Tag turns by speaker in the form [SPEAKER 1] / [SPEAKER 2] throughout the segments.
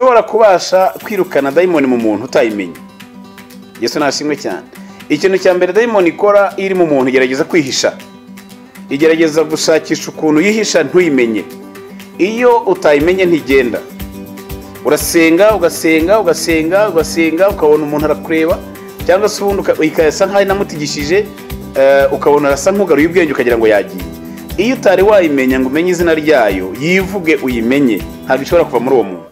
[SPEAKER 1] Ushobora kubasha kwirukana dayimoni mu muntu utayimenye. Yesu nashimwe cyane. Ikintu cya mbere dayimoni ikora iri mu muntu, igerageza kwihisha, igerageza gushakisha ukuntu yihisha ntuyimenye. Iyo utayimenye ntigenda. Urasenga ugasenga ugasenga ugasenga, ukabona umuntu arakureba, cyangwa se ubundi ikasa nkaho inamutigishije, ukabona arasa nk'ugaruye ubwenge ukagira ngo yagiye. Iyo utari wayimenya ngo umenye izina ryayo, yivuge uyimenye, ntabwo ishobora kuva muri uwo muntu.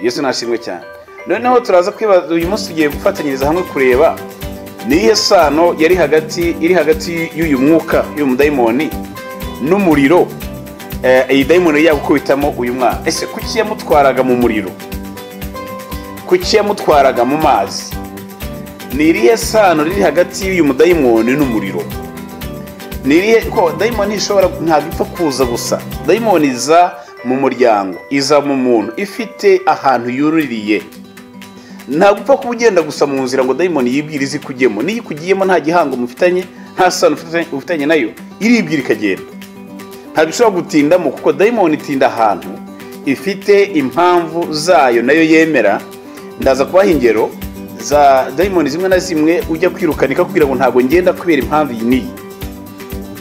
[SPEAKER 1] Yesu nashimwe cyane. Noneho turaza kwibaza uyu munsi, tugiye gufatanyiriza hamwe kureba ni iyihe sano yari hagati iri hagati y'uyu mwuka, y'uyu mudayimoni n'umuriro. Iyi dayimoni yagukubitamo uyu mwana, ese kuki yamutwaraga mu muriro? Kuki yamutwaraga mu mazi? Ni irihe sano riri hagati y'uyu mudayimoni n'umuriro? Ni irihe ko dayimoni ishobora, ntabwo ipfa kuza gusa. Dayimoni iza mu muryango, iza mu muntu ifite ahantu yuririye. Ntabwo upfa kuba ugenda gusa mu nzira ngo dayimoni yibwire izi kujyemo. Niyo ikugiyemo nta gihango mufitanye, nta sano ufitanye nayo, iribwira ikagenda. Ntabwo ishobora gutindamo, kuko dayimoni itinda ahantu ifite impamvu zayo nayo yemera. Ndaza kubaha ingero za dayimoni zimwe na zimwe ujya kwirukana ikakubwira ngo ntabwo ngenda kubera impamvu iyi n'iyi.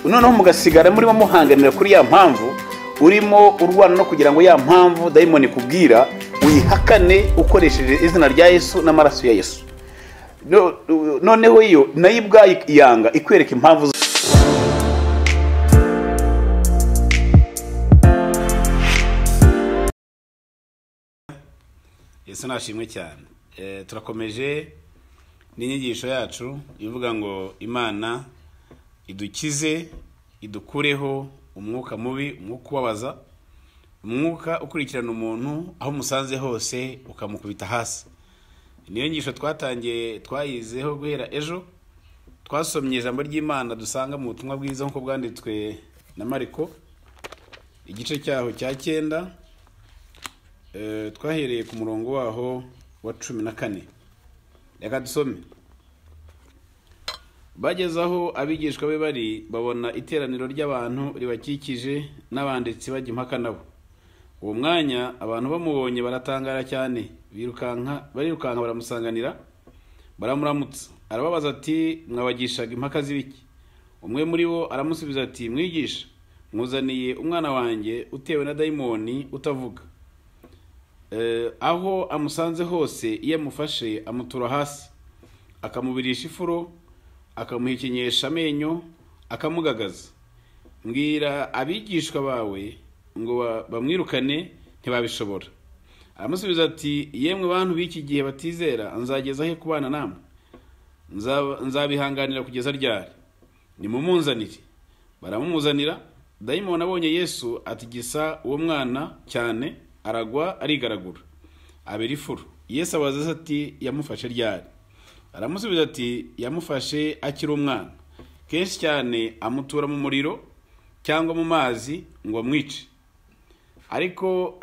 [SPEAKER 1] Noneho mugasigara murimo muhanganira kuri ya mpamvu, urimo urwana no kugira ngo ya mpamvu dayimoni ikubwira uyihakane ukoresheje izina rya Yesu n'amaraso ya Yesu. Noneho iyo nayo ubwayo yanga ikwereka impamvu. Yesu nashimwe cyane. Turakomeje n'inyigisho yacu ivuga ngo Imana idukize, idukureho umwuka mubi, umwuka ubabaza, umwuka ukurikirana umuntu aho umusanze hose ukamukubita hasi. Niyo nyigisho twatangiye, twayizeho guhera ejo. Twasomye ijambo ry'Imana dusanga mu butumwa bwiza nk'uko bwanditswe na Mariko, igice cyaho cya 9, twahereye ku murongo waho wa 14. Reka dusome. Bageze aho abigishwa be bari, babona iteraniro ry'abantu ribakikije n'abanditsi bajya impaka nabo. Uwo mwanya abantu bamubonye baratangara cyane, barirukanka baramusanganira, baramuramutsa. Arababaza ati: mwabagishaga impaka z'ibiki? Umwe muri bo aramusubiza ati: mwigisha, mwuzaniye umwana wanjye utewe na dayimoni utavuga. Aho amusanze hose iyo amufashe amutura hasi, akamubirisha ifuro, akamuhekenyesha amenyo, akamugagaza. Mbwira abigishwa bawe ngo bamwirukane, ntibabishobora. Aramusubiza ati: yemwe bantu b'iki gihe batizera, nzageza he kubana namwe? Nzabihanganira kugeza ryari? Nimumunzanire. Baramumuzanira. Dayimoni abonye Yesu atigisa uwo mwana cyane, aragwa arigaragura, abira ifuro. Yesu abaza ati: yamufashe ryari? Aramusubiza ati: yamufashe akiri umwana. Kenshi cyane amutura mu muriro cyangwa mu mazi ngo amwice. Ariko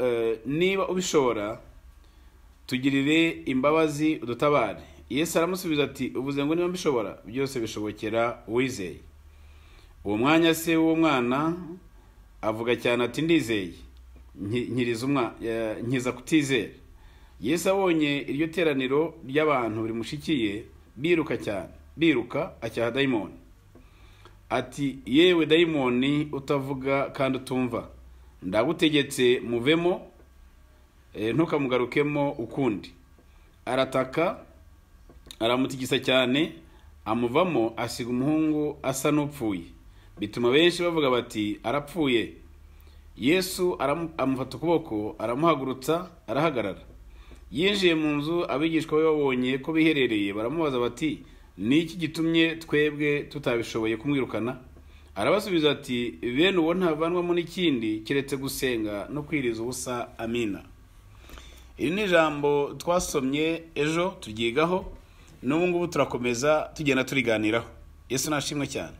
[SPEAKER 1] niba ubishobora tugirire imbabazi udutabare. Yesu aramusubiza ati: uvuze ngo niba mbishobora, byose bishobokera uwizeye. Uwo mwanya se w'uwo mwana avuga cyane ati: ndizeye, nkiza kutizera. Yesu abonye iryo teraniro ry'abantu rimushikiye biruka cyane, biruka, acyaha dayimoni ati: yewe dayimoni utavuga kandi utumva, ndagutegetse muvemo, ntukamugarukemo ukundi. Arataka, aramutigisa cyane, amuvamo, asiga umuhungu asa n'upfuye. Bituma benshi bavuga bati: arapfuye. Yesu amufata ukuboko, aramuhagurutsa, arahagarara. Yinjiye mu nzu, abigishwa be babonye ko biherereye, baramubaza bati: ni iki gitumye twebwe tutabishoboye kumwirukana? Arabasubiza ati: bene uwo ntavanwamo n'ikindi keretse gusenga no kwiriza ubusa. Amina. Iri ni ijambo twasomye ejo turyigaho, n'ubu ngubu turakomeza tugenda turiganiraho. Yesu nashimwe cyane.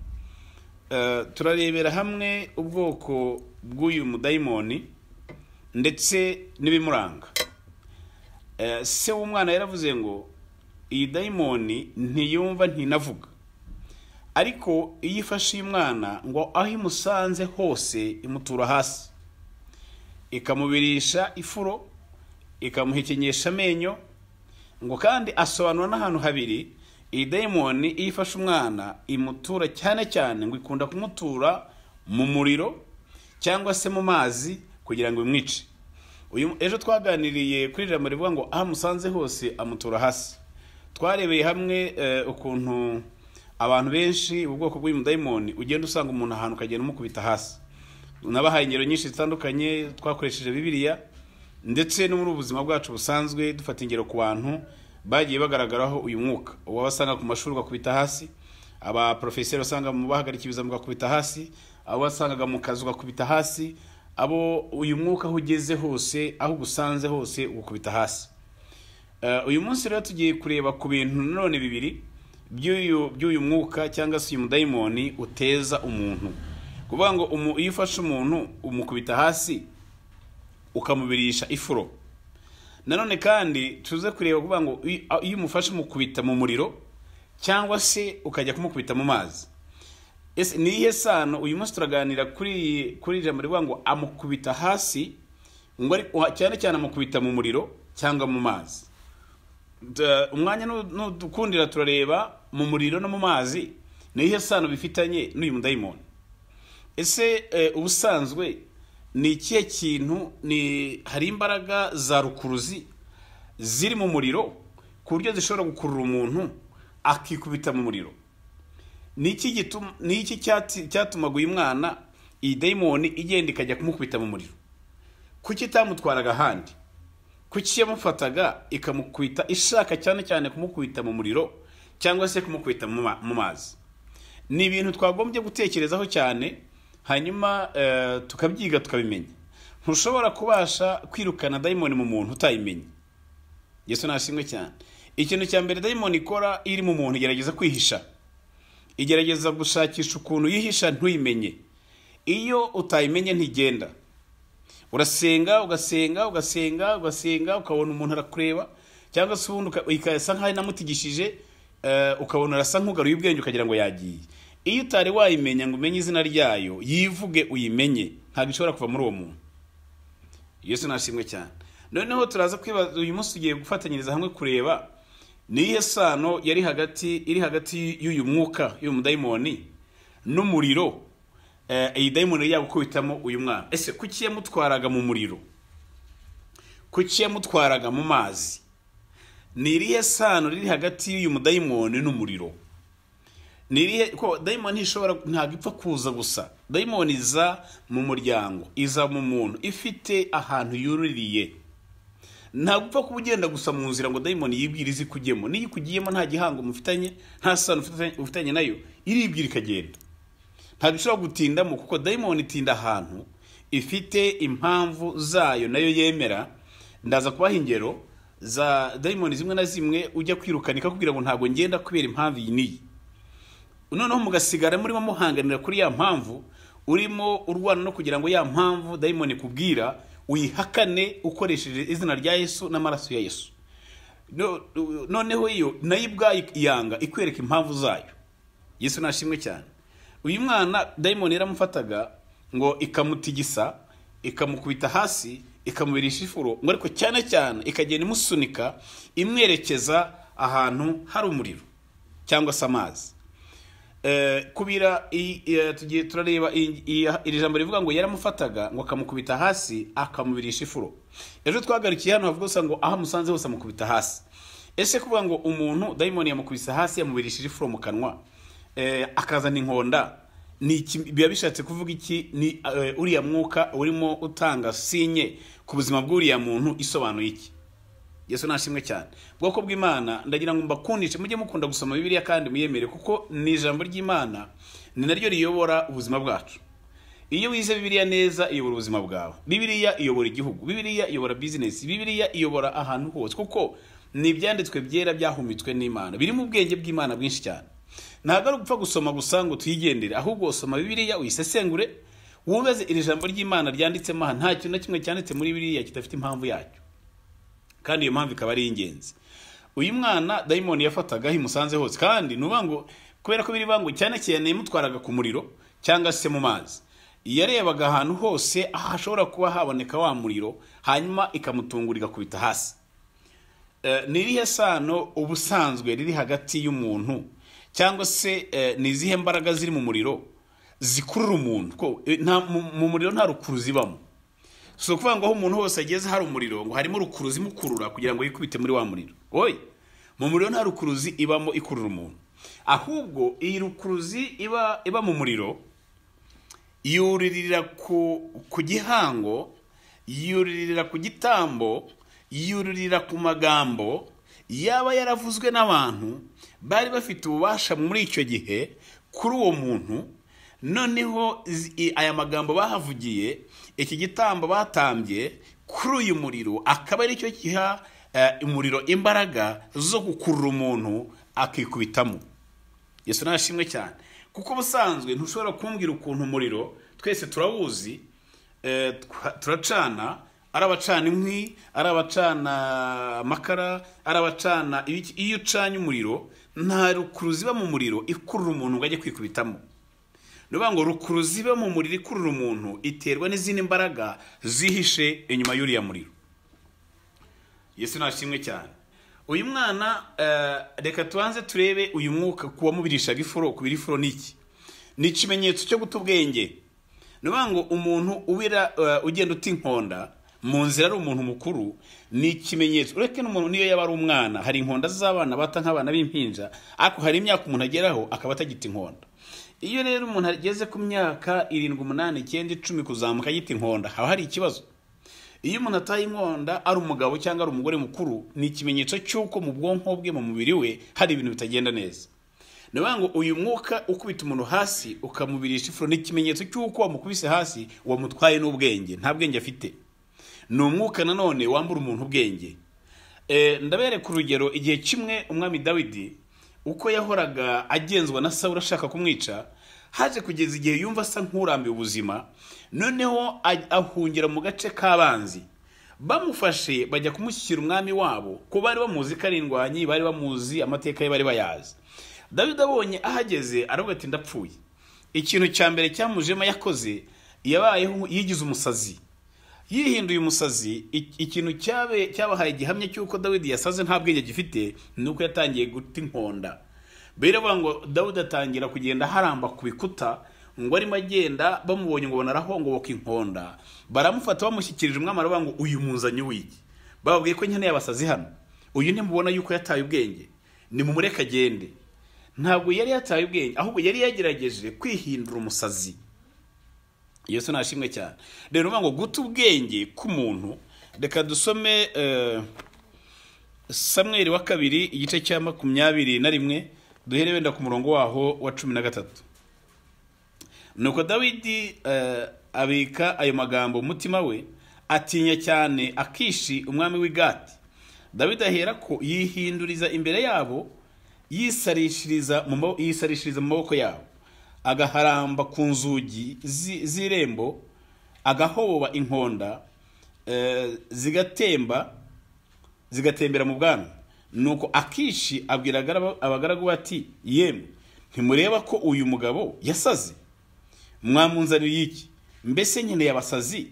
[SPEAKER 1] Turarebera hamwe ubwoko bw'uyu mudayimoni ndetse n'ibimuranga. Se w'umwana yaravuze ngo iyi dayimoni ntiyumva ntinavuga, ariko iyo ifashe uyu mwana ngo aho imusanze hose imutura hasi, ikamubirisha ifuro, ikamuhekenyesha amenyo, ngo kandi asobanura n'ahantu habiri iyi dayimoni iyo ifashe umwana imutura cyane cyane, ngo ikunda kumutura mu muriro cyangwa se mu mazi kugira ngo imwice. Uyu ejo twaganiriye kuri ijambo rivuga ngo aho amusanze hose amutura hasi. Twarebeye hamwe ukuntu abantu benshi ubwoko bw'uyu mudayimoni ugenda usanga umuntu ahantu ukagenda umukubita hasi. Nabahaye ingero nyinshi zitandukanye twakoresheje Bibiliya ndetse no muri ubuzima bwacu busanzwe, dufata ingero ku bantu bagiye bagaragaraho uyu mwuka. Uwabasanga ku mashuri ugakubita hasi, aba professeur usanga mu bahagarika ibizami ugakubita hasi, abo wasangaga mu kazi ugakubita hasi, abo uyu mwuka aho ugeze hose, aho ugusanze hose ugukubita hasi. Uyu munsi rero tugiye kureba ku bintu none bibiri by'uyu mwuka cyangwa se uyu mudayimoni uteza umuntu. Kuvuga ngo iyo ufashe umuntu umukubita hasi ukamubirisha ifuro. Nanone kandi tuze kureba kuvuga ngo iyo umufashe umukubita mu muriro cyangwa se ukajya kumukubita mu mazi. Ese ni iyihe sano? Uyu munsi turaganira kuri ijambo rivuga ngo amukubita hasi, ngo cyane cyane amukubita mu muriro cyangwa mu mazi. Umwanya nudukundira turareba mu muriro no mu mazi ni iyihe sano bifitanye n'uyu mudayimoni. Ese ubusanzwe ni ikihe kintu, ni hari imbaraga za rukuruzi ziri mu muriro ku buryo zishobora gukurura umuntu akikubita mu muriro? Ni iki cyatumaga uyu mwana iyi dayimoni igenda ikajya kumukubita mu muriro? Kuki itamutwaraga ahandi? Kuki yamufataga ikamukubita ishaka cyane cyane kumukubita mu muriro cyangwa se kumukubita mu mazi? Ni ibintu twagombye gutekerezaho cyane, hanyuma tukabyiga tukabimenya. Ntushobora kubasha kwirukana dayimoni mu muntu utayimenye. Yesu nashimwe cyane. Ikintu cya mbere dayimoni ikora iri mu muntu, igerageza kwihisha, igerageza gushakisha ukuntu yihisha ntuyimenye. Iyo utayimenye ntigenda. Urasenga ugasenga ugasenga ugasenga, ukabona umuntu arakureba, cyangwa se ubundi ikasa nkaho inamutigishije, ukabona arasa nk'ugaruye ubwenge ukagira ngo yagiye. Iyo utari wayimenya ngo umenye izina ryayo, yivuge uyimenye, ntabwo ishobora kuva muri uwo muntu. Yesu nashimwe cyane. Noneho turaza kwibaza uyu munsi tugiye gufatanyiriza hamwe kureba ni iyihe sano yari hagati iri hagati y'uyu mwuka y'uyu mudayimoni n'umuriro iyi dayimoni yagukubitamo uyu mwana. Ese kuki yamutwaraga mu muriro? Kuki yamutwaraga mu mazi? Ni irihe sano riri hagati y'uyu mudayimoni n'umuriro? Ni irihe ko dayimoni ishobora ntabwo ipfa kuza gusa. Dayimoni iza mu muryango, iza mu muntu ifite ahantu yuririye. Ntabwo upfa kuba ugenda gusa mu nzira ngo dayimoni yibwire izi kujyemo. Niyo ikugiyemo nta gihango mufitanye, nta sano ufitanye nayo, iribwira ikagenda. Ntabwo ishobora gutindamo kuko dayimoni itinda ahantu ifite impamvu zayo nayo yemera. Ndaza kubaha ingero za dayimoni zimwe na zimwe ujya kwirukana ikakubwira ngo ntabwo ngenda kubera impamvu iyi n'iyi. Noneho mugasigara murimo muhanganira kuri ya mpamvu, urimo urwana no kugira ngo ya mpamvu dayimoni ikubwira uyihakane ukoresheje izina rya Yesu n'amaraso ya Yesu. Noneho iyo nayo ubwayo yanga ikwereka impamvu zayo. Yesu nashimwe cyane. Uyu mwana dayimoni yaramufataga ngo ikamutigisa, ikamukubita hasi, ikamubirisha ifuro, ngo ariko cyane cyane ikagenda imusunika imwerekeza ahantu hari umuriro cyangwa se amazi. Kubira tugiye turareba iri jambo rivuga ngo yaramufataga ngo akamukubita hasi akamubirisha ifuro. Ejo twagarukiye hano havuga ngo aho amusanze hose amukubita hasi. Ese kuvuga ngo umuntu dayimoni yamukubise hasi yamubirishije ifuro mu kanwa, akazana inkonda, ni biba bishatse kuvuga iki? Ni uriya mwuka urimo utanga sinye ku buzima bw'uriya muntu isobanuye iki? Yesu nashimwe cyane. Bwoko bw'Imana ndagira ngo mbakundishe mujye mukunda gusoma Bibiliya kandi muyemere, kuko ni ijambo ry'Imana, ni naryo riyobora ubuzima bwacu. Iyo wize Bibiliya neza iyobora ubuzima bwawe. Bibiliya iyobora igihugu, Bibiliya iyobora business, Bibiliya iyobora ahantu hose, kuko ni ibyanditswe byera byahumitswe n'Imana, biri mu bwenge bw'Imana bwinshi cyane. Ntabwo ari gupfa gusoma gusa ngo tuyigendere, ahubwo usoma Bibiliya uyisesengure, wubaze iri jambo ry'Imana ryanditsemo aha. Nta kintu na kimwe cyanditse muri Bibiliya kidafite impamvu yacyo, kandi iyo mpamvu ikaba ari ingenzi. Uyu mwana dayimoni yafataga aho imusanze hose, kandi nuvuga ngo kubera ko biri bango cyane cyane yamutwaraga ku muriro cyangwa se mu mazi. Yarebaga ahantu hose hashobora kuba haboneka wa muriro, hanyuma ikamutungura igakubita hasi. Ni irihe sano ubusanzwe riri hagati y'umuntu, cyangwa se ni izihe mbaraga ziri mu muriro zikurura umuntu? Ko mu muriro nta rukuruzi ibamo. Si ukuvuga ngo aho umuntu hose ageze hari umuriro ngo harimo rukuruzi imukurura kugira ngo yikubite muri wa muriro. Oya, mu muriro nta rukuruzi ibamo ikurura umuntu, ahubwo iyi rukuruzi iba mu muriro yuririra ku gihango, yuririra ku gitambo, yuririra ku magambo yaba yaravuzwe n'abantu bari bafite ububasha muri icyo gihe kuri uwo muntu. Noneho aya magambo bahavugiye, iki gitambo batambye kuri uyu muriro, akaba aricyo giha umuriro imbaraga zo gukurura umuntu akikubitamo. Yesu nashimwe cyane, kuko ubusanzwe ntushobora kumbwira ukuntu umuriro twese turawuzi, turacana, ari abacana inkwi, ari abacana amakara, ari abacana ibiki. Iyo ucanye umuriro nta rukuruzi iba mu muriro ikurura umuntu ngo ajye kwikubitamo. Ni ukuvuga ngo rukuruzi iba mu muriro ikurura umuntu iterwa n'izindi mbaraga zihishe inyuma y'uriya muriro. Yesu nashimwe cyane. Uyu mwana, reka tubanze turebe uyu mwuka kuwamubirishaga ifuro. Kubira ifuro ni iki? Ni ikimenyetso cyo guta ubwenge. Ni ukuvuga ngo umuntu ubira ugenda uta inkonda mu nzira ari umuntu mukuru, ni ikimenyetso. Ureke n'umuntu niyo yaba ari umwana, hari inkonda z'abana bata nk'abana b'impinja, ariko hari imyaka umuntu ageraho akaba atagita inkonda. Iyo rero umuntu ageze ku myaka 7, 8, 9, 10 kuzamuka agita inkonda, haba hari ikibazo. Iyo umuntu ataye inkonda ari umugabo cyangwa ari umugore mukuru, ni ikimenyetso cy'uko mu bwonko bwe, mu mubiri we hari ibintu bitagenda neza. Ni ukuvuga ngo uyu mwuka ukubita umuntu hasi ukamubirisha ifuro ni ikimenyetso cy'uko wamukubise hasi wamutwaye n'ubwenge, nta bwenge afite. Ni umwuka nanone wambura umuntu ubwenge. Ndabereka urugero. Igihe kimwe umwami Dawidi, uko yahoraga agenzwa na Sawuli ashaka kumwica, haje kugeza igihe yumva asa nk'urambiwe ubuzima, noneho ahungira mu gace k'abanzi. Bamufashe bajya kumushyira umwami wabo, ko bari bamuzi ko ari indwanyi, bari bamuzi amateka ye, bari bayazi. Dawidi abonye ahageze aravuga ati ndapfuye. Ikintu cya mbere cyamujemo yakoze, yabayeho yigize umusazi, yihinduye umusazi. Ikintu cyabahaye igihamya cy'uko Dawidi yasaze nta bwenge gifite, ni uko yatangiye guta inkonda. Biravuga ngo Dawidi atangira kugenda haramba ku bikuta, ngo arimo agenda bamubonye ngo banarahongoboka inkonda, baramufata bamushyikirije umwami, aravuga ngo uyu muzanye wiki? Bababwiye ko nkeneye abasazi hano, uyu ntimubona yuko yataye ubwenge, nimumureke agende. Ntabwo yari yataye ubwenge, ahubwo yari yagerageje kwihindura umusazi. Yesu nashimwe cyane. Rero ngo guta ubwenge k'umuntu, reka dusome Samweli wa kabiri igice cya 21, duhere wenda ku murongo waho wa 13. Nuko Dawidi abika ayo magambo umutima we, atinya cyane Akishi umwami w'i Gati. Dawidi ahera ko yihinduriza imbere yabo, yisarishiriza mu maboko yabo, agaharamba ku nzugi z'irembo, agahoba inkonda zigatembera mu bwami. Nuko Akishi abwira abagaragu ati yemwe, ntimureba ko uyu mugabo yasaze? Mwamunzaniye iki? Mbese nkeneye abasazi,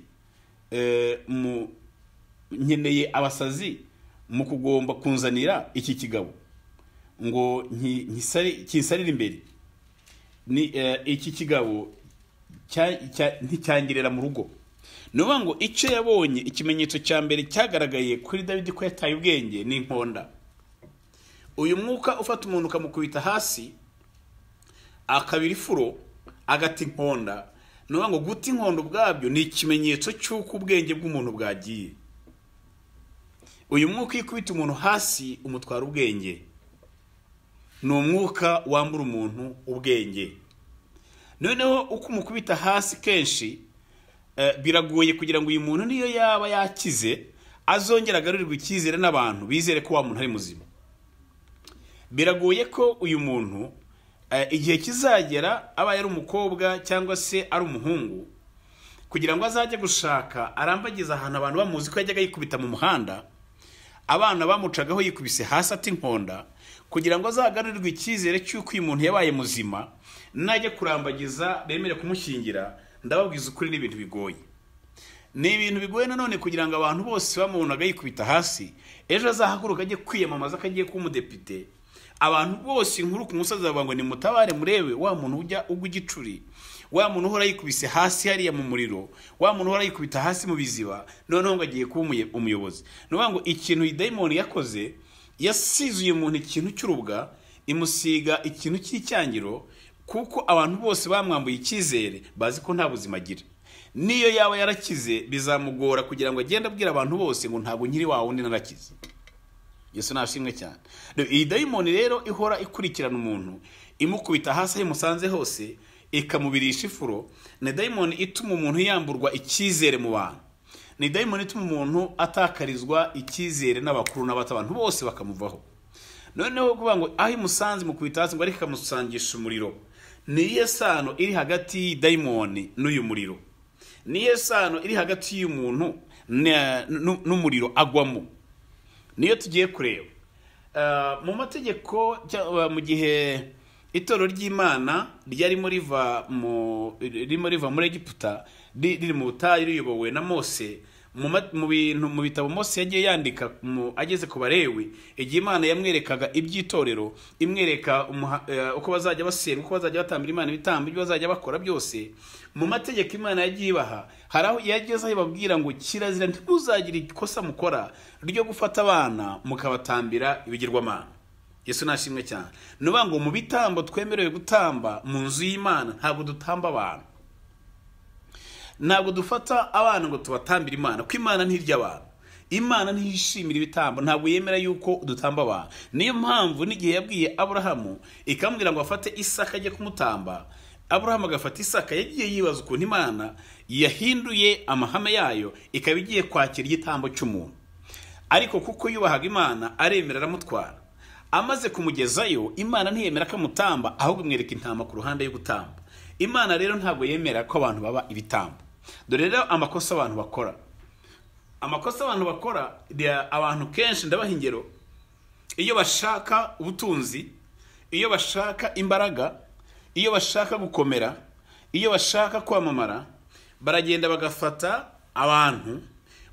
[SPEAKER 1] nkeneye abasazi mu kugomba kunzanira iki kigabo ngo kinsarire imbere? Ni iki kigabo nticyangirira mu rugo. Ni ukuvuga ngo icyo yabonye, ikimenyetso cya mbere cyagaragaye kuri Dawidi ko yataye ubwenge ni inkonda. Uyu mwuka ufata umuntu ukamukubita hasi akabira ifuro agata inkonda, ni ukuvuga ngo guta inkonda ubwabyo ni ikimenyetso cy'uko ubwenge bw'umuntu bwagiye. Uyu mwuka iyo ukubita umuntu hasi umutwara ubwenge, ni umwuka wambura umuntu ubwenge. Noneho uko umukubita hasi kenshi, biragoye kugira ngo uyu muntu niyo yaba yakize azongera agarurirwe icyizere n'abantu bizere ko wa muntu ari muzima. Biragoye ko uyu muntu igihe kizagera aba yari umukobwa cyangwa se ari umuhungu, kugira ngo azajye gushaka arambagiza ahantu abantu bamuzi ko yajyaga yikubita mu muhanda, abana bamucagaho yikubise hasi ati inkonda, kugira ngo azagarurirwe icyizere cy'uko uyu muntu yabaye muzima, najya kurambagiza bemere kumushyingira, Ndababwiza ukuri, ni ibintu bigoye. Ni ibintu bigoye nanone kugira ngo abantu bose bamubonaga yikubita hasi, ejo azahaguruka ajye kwiyamamaza ko agiye kuba umudepite, abantu bose inkuru ku musozi bavuga ngo nimutabare murebe wa muntu ujya ugwa igicuri, wa muntu uhora yikubise hasi hariya mu muriro, wa muntu uhora yikubita hasi mu biziba, noneho ngo agiye kuba umuyobozi. Ni ukuvuga ngo ikintu dayimoni yakoze, yasize uyu muntu ikintu cy'urubwa, imusiga ikintu cy'icyangiro, kuko abantu bose bamwambuye icyizere, bazi ko nta buzima agira. Niyo yaba yarakize bizamugora kugira ngo agende abwira abantu bose ngo ntabwo nkiri wa wundi narakize. Yesu nashimwe cyane. Iyi dayimoni rero ihora ikurikirana umuntu, imukubita hasi aho imusanze hose, ikamubirisha ifuro. Ni dayimoni ituma umuntu yamburwa icyizere mu bantu. Ni dayimoni ituma umuntu atakarizwa icyizere n'abakuru n'abato, abantu bose bakamuvaho. Noneho kuvuga ngo aho imusanze imukubita hasi ngo ariko ikamusangisha umuriro. Ni iyihe sano iri hagati y'idayimoni n'uyu muriro? Ni iyihe sano iri hagati y'umuntu n'umuriro agwamo? Niyo tugiye kureba mu mategeko. Mu gihe itorero ry'Imana ryarimo riva muri Egiputa, riri mu butayu riyobowe na Mose, mu bintu mu bitabo Mose yagiye yandika ageze ku Balewi, igihe Imana yamwerekaga iby'itorero, imwereka uko bazajya basenga, uko bazajya batambira Imana ibitambo, ibyo bazajya bakora byose, mu mategeko Imana yagiye ibaha, hari aho yageze aho ibabwira ngo kirazira ntimuzagire ikosa mukora ryo gufata abana mukabatambira ibigirwamana. Yesu nashimwe cyane. Ni ukuvuga ngo mu bitambo twemerewe gutamba mu nzu y'Imana ntabwo dutamba abantu. Ntabwo dufata abana ngo tubatambire Imana, kuko Imana ntirya abantu. Imana ntiyishimira ibitambo, ntabwo yemera yuko dutamba abantu. Niyo mpamvu n'igihe yabwiye Aburahamu ikamubwira ngo afate Isaka ajye kumutamba, Aburahamu agafata Isaka, yagiye yibaza ukuntu Imana yahinduye amahame yayo ikaba igiye kwakira igitambo cy'umuntu. Ariko kuko yubahaga Imana aremera aramutwara. Amaze kumugezayo, Imana ntiyemera ko amutamba, ahubwo imwereka intama ku ruhande yo gutamba. Imana rero ntabwo yemera ko abantu baba ibitambo. Dore rero amakosa abantu bakora. Amakosa abantu bakora, abantu kenshi ndabaha ingero, iyo bashaka ubutunzi, iyo bashaka imbaraga, iyo bashaka gukomera, iyo bashaka kwamamara, baragenda bagafata abantu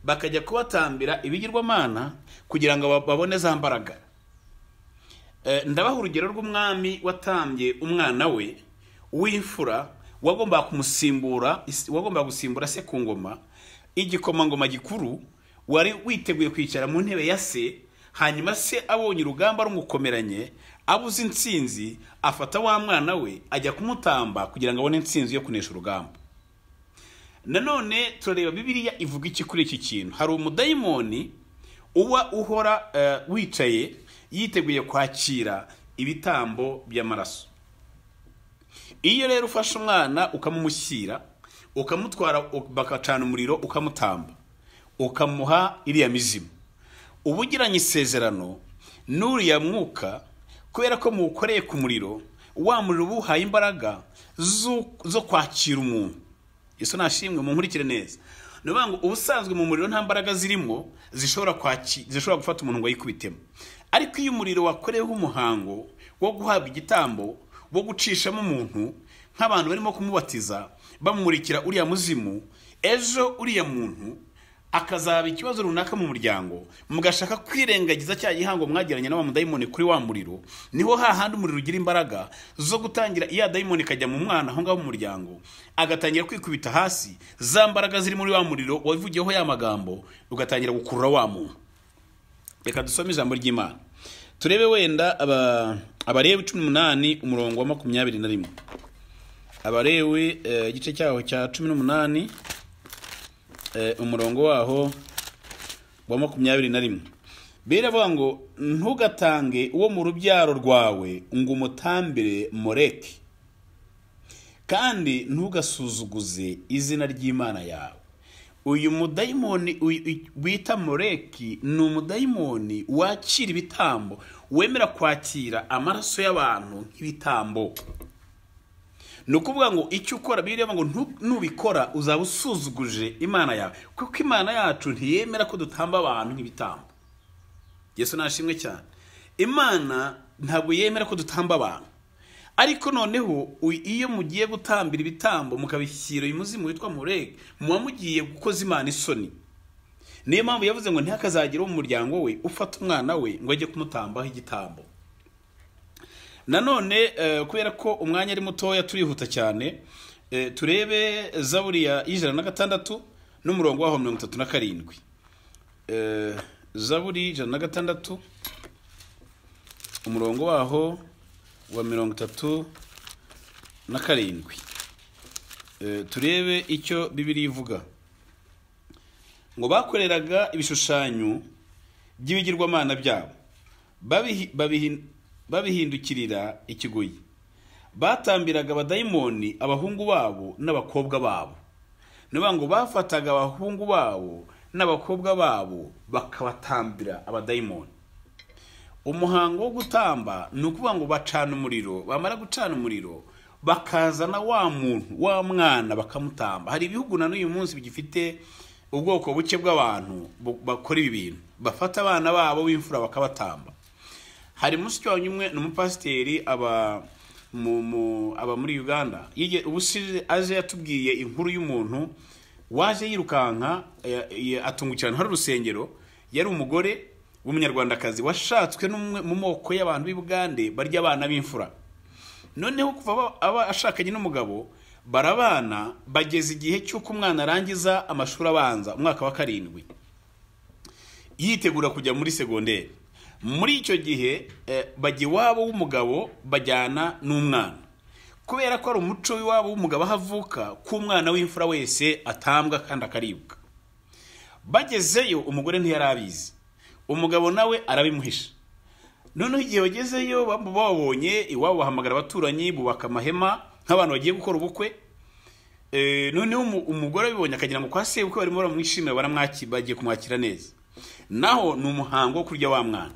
[SPEAKER 1] bakajya kubatambira ibigirwamana kugira ngo babone za mbaraga. Ndabaha urugero rw'umwami watambye umwana we w'imfura wagombaga kumusimbura, wagombaga gusimbura se ku ngoma, igikomangoma gikuru wari witeguye kwicara mu ntebe ya se. Hanyuma se abonye urugamba rumukomeranye, abuze intsinzi, afata wa mwana we ajya kumutamba kugira ngo abone intsinzi yo kunesha urugamba. Nanone turareba Bibiliya ivuga iki kuri iki kintu. Hari umudayimoni uba uhora wicaye yiteguye kwakira ibitambo by'amaraso. Iyo rero ufashe umwana ukamumushyira, ukamutwara bakacana umuriro ukamutamba, ukamuha iriya mizimu, uba ugiranye isezerano n'uriya mwuka, kubera ko muwukoreye ku muriro, wa muriro uba uhaye imbaraga zo kwakira umuntu. Yesu nashimwe, munkurikire neza. Ni ukuvuga ngo ubusanzwe mu muriro nta mbaraga zirimo zishobora gufata umuntu ngo ayikubitemo. Ariko iyo umuriro wakoreweho umuhango wo guhabwa igitambo, wo gucishamo umuntu, nk'abantu barimo kumubatiza bamumurikira uriya muzimu, ejo uriya muntu akazaba ikibazo runaka mu muryango, mugashaka kwirengagiza cya gihango mwagiranye n'aba mudayimoni kuri wa muriro, niho hahandi umuriro ugira imbaraga zo gutangira iya dayimoni ikajya mu mwana aho ngaho mu muryango, agatangira kwikubita hasi, za mbaraga ziri muri wa muriro wavugiyeho ya magambo, ugatangira gukurura wa muntu. Reka dusome ijambo ry'Imana. Turebe wenda Abalewi 18 umurongo wa 21. Abalewi igice cyaho cya 18 umurongo waho wa 21. Biravuga ngo ntugatange uwo mu rubyaro rwawe ngo umutambire Moleki, kandi ntugasuzuguze izina ry'Imana yawe. Uyu mudayimoni wita Moleki ni umudayimoni wakira ibitambo, wemera kwakira amaraso y'abantu nk'ibitambo. Ni ukuvuga ngo icyo ukora, Bibiliya ngo nubikora uzaba usuzuguje Imana yawe, kuko Imana yacu ntiyemera ko dutamba abantu nk'ibitambo. Yesu nashimwe cyane. Imana ntabwo yemera ko dutamba abantu. Ariko noneho iyo mugiye gutambira ibitambo mukabishyira uyu muzimu witwa Moleki, muba mugiye gukoza Imana isoni. Niyo mpamvu yavuze ngo ntihakazagire mu muryango we ufata umwana we ngo ajye kumutambaho igitambo. Nanone kubera ko umwanya ari mutoya turihuta cyane, turebe Zaburi ya 106 n'umurongo waho 37. Zaburi 106 umurongo waho wa 37. Turebe icyo Bibiliya ivuga. Ngo bakoreraga ibishushanyo by'ibigirwamana byabo, babihindukirira ikigoyi, batambiraga abadayimoni abahungu babo n'abakobwa babo. Niba ngo bafataga abahungu babo n'abakobwa babo bakabatambira abadayimoni. Umuhango wo gutamba ni ukuvuga ngo bacana umuriro, bamara gucana umuriro bakazana wa muntu wa mwana bakamutamba. Hari ibihugu na n'uyu munsi bigifite ubwoko buke bw'abantu bakora ibi bintu, bafata abana babo b'imfura bakabatamba. Hari mushiki wanjye umwe ni umupasiteri aba muri Uganda, ubushize aje yatubwiye inkuru y'umuntu waje yirukanka atungukirana hari urusengero. Yari umugore w'umunyarwandakazi washatswe n'umwe mu moko y'abantu b'i Bugande barya abana b'imfura. Noneho kuva aba ashakanye n'umugabo barabana, bageze igihe cy'uko umwana arangiza amashuri abanza umwaka wa 7 yitegura kujya muri segonderi. Muri icyo gihe bajya iwabo w'umugabo bajyana n'umwana, kubera ko ari umuco w'iwabo w'umugabo ahavuka ko umwana w'imfura wese atambwa kandi akaribwa. Bagezeyo umugore ntiyarabizi, umugabo nawe arabimuhisha. Noneho igihe bagezeyo babonye iwabo bahamagara abaturanyi, bubaka amahema nk'abantu bagiye gukora ubukwe. Noneho umugore abibonye akagira ngo kwa sebukwe barimo baramwishimira, bagiye kumwakira neza. Naho ni umuhango wo kurya wa mwana.